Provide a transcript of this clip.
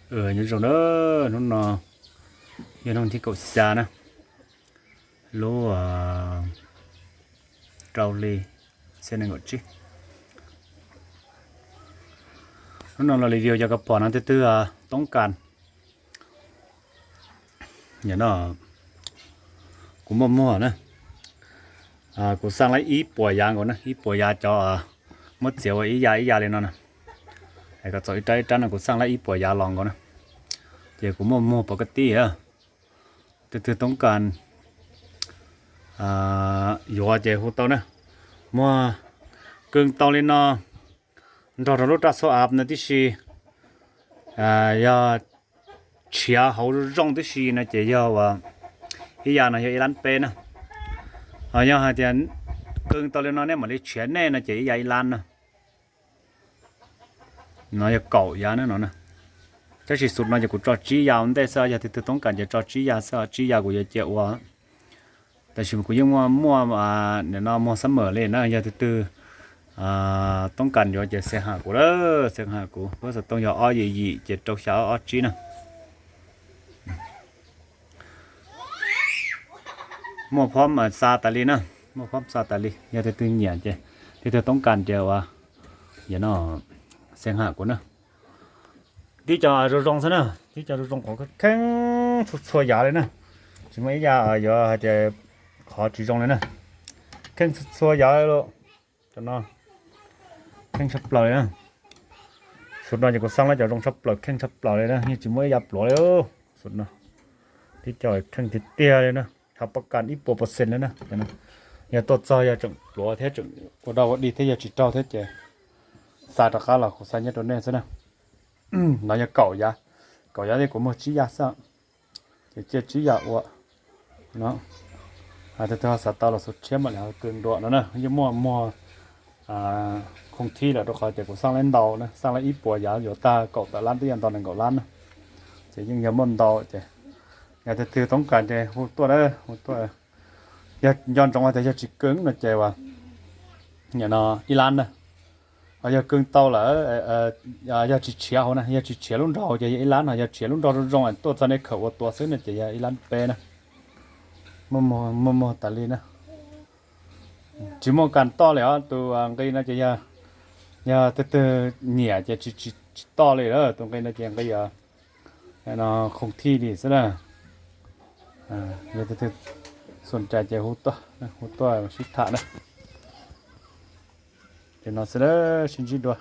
Nyob zoo na, hnub no yog hnub thib kaum xya na, lub rau hli txhiab nees nkaum tsib. Hnub no los li view cov kab pom no twb twb toob kas. Yog no kuv muaj muag na, kuv xaj lab ib puas yav nkaus na, ib puas yav cov muab txiav ua ib yav ib yav li no na. Kom txaus ib rab ib rab no kuv xaj lab ib puas yav los nkaus na. Ces kuv muaj muag pov ka tij, twb twg toob kas yuav ces hu tau na. Muag kws tau li no nrog rau lub raj xo av no tib si, yog tshiav hauv zoo tib si no ces yog ua ib yav no yog ib lab peb na. Ho yog hais tias kws tau li no nej mam li tshiav nej no ces ib yav ib lab na. No yog kaum yav na no na. Tab sis xub no ces kuv tso tsib yav ua ntej xwb, yog twg twg toob kas ces tso tsib yav xwb, tsib yav kuv yuav cia ua. Tab sis kuv yeej muaj muag no muag summer li na, yog twg twg toob kas yuav ces xee ham kuv, xee ham kuv, lub xov tooj yog ob yim yim ces rau xya ob ob tsib na. Muaj phob xa tas li na, muaj phob xa tas li, yog twg twg nyiam ces, twg twg toob kas ces ua, yog no xee ham kuv na. Tib co zoo zoo xwb na, tib co zoo zoo qhov kheej txhua txhua yav li na. Tsis muaj ib yav yuav hais tias qhov tsis zoo li na. Kheej txhua txhua yav li. Cov no kheej tshaj plaws li na. Xub no ces kuv xaj lab cov zoo tshaj plaws kheej tshaj plaws li na, yeej tsis muaj ib yav pluav li. Xub no tib co kheej tiag tiag li na, thov pab kas ib puas percent li na. Yog tuaj txog yog tseem pluav thiab tseem ua dog ua dig thiab yog tsis raug thiab ces xa rov qab los kuv xa nyob rau nej xwb na. No yog kaum yav, kaum yav thiab kuv muag tsib yav xwb, ces cia tsib yav ua no. Hais tias twg ho xav tau los xub tshiab mam li ho kws nruam no na, yeej muaj muag khoom thib lawm rau qhov ces kuv xaj lab ntau na, xaj lab ib puas yav yuav tag kaum tawm lab twb yog ntau nees nkaum lab na. Ces yeej yog muaj ntau ces yog twg twg toob kas ces hu tuaj, hu tuaj. Yog nco ntsoov hais tias yog tsis kws no ces ua no ib lab na. Ho yog kws tau lawm, yog tsis tshiav hauv na, yog tsis tshiav lub nraug ces yog ib lab no, yog tshiav lub nraug zoo zoo tuaj txog nej khawm ua tua xwb no ces yog ib lab peb na. Muaj muag tas li na. Tsis muaj kas toj li os, tus nqi no ces yog twg twg nyiam ces tsis toj li lawm, tus nqi no ces nqi khoom thij li xwb na. Yog twg twg xom cai ces hu tuaj, hu tuaj sib tham na. Ces no xwb, sib ntsib dua.